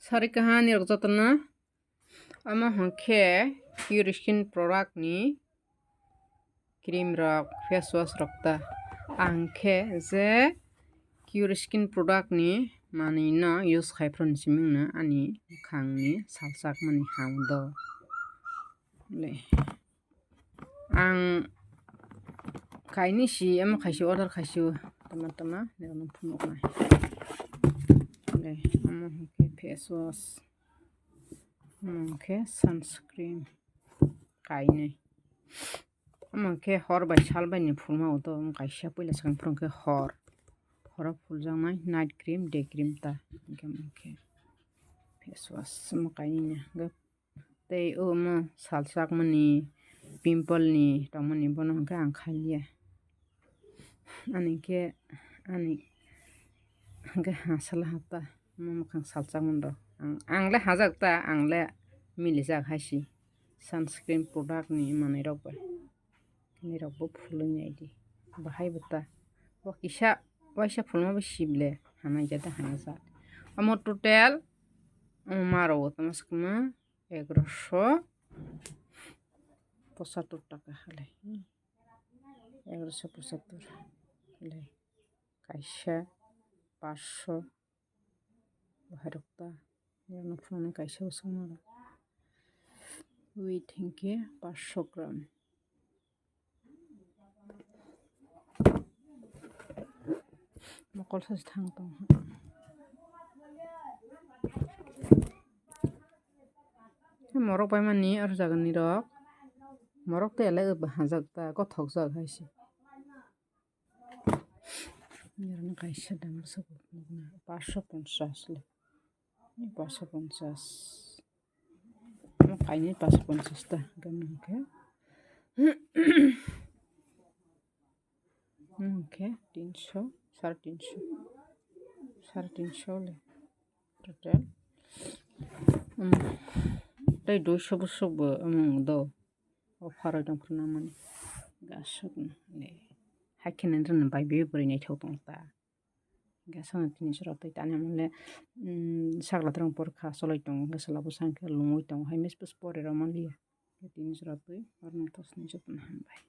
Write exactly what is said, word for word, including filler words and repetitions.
Sari kaha nirok jotono. Omo hwnkhe Pure Skin product ni cream rok, face wash rok ta. Ang khe je Pure Skin product ni manwi no use khai phano simi wngno ani bwkhang ni salsakmani ham do. Le. Ang kainwi si, omo khaisi order khaisi o, tama tama, nirok no phunuknai. Le, omo hwnkhe face wash, omo hwnkhe sunscreen kainwi. Omo hwnkhe hor bai sal bai ni phulma o to, omo kaisa puila swkang phuru hwnkhe hor. Horo phuljaknai night cream, day cream ta. Hwnkhe omo hwnkhe face wash omo kainwi ya. Tei omo salsakmani, pimple ni tongmani bono hwnkhe ang khailiya. Ani khe, ani hwnkhe hasala hata, omo mwkhang salsakmani rok. Ang, ang le hajak ta, ang le milijak hai si. Sunscreen product ni manwi rok bai. Nirok bo phulwi naidi. Bahai bo ta. Bo kisa, waisa phulma bo sible. Hamai jada hamajak. Omo total, omo maro bo tama swkma. Egaroso pochattor taka halai. Egaroso pochattor halai. Kaisa paanch sho. Bahairok ta. Yang phunuknai kaisa bo songmani. Weight hwnkhe paanch sho gram. Mokol sachi thang tong. Morok paimani aro jaga nirok. Morok tei elai hajak ta, gothok jak hai se. Nirok kaisa dam bwswk nukna paanch sho ponchas le. Paanch sho ponchas. Omo kainwi paanch sho ponchas ta, gana hwnkhe. Hwnkhe tinsho, sare tinsho, sare tinsho le total. Tei duisho bwswk bo omo do. O pharoi tong phuru nangmani. Gasuk le. Hakhe nini rwna bai bebri naithok tong ta. Gasana tini sora twi tani mole, mm, sakla twrwng porkha choloi tongo, hwnkhe chwla bwsa hwnkhe lungwi tongo, hai mispis pore rw manliya. Tini sora twi, oro no thosni jotono hambai.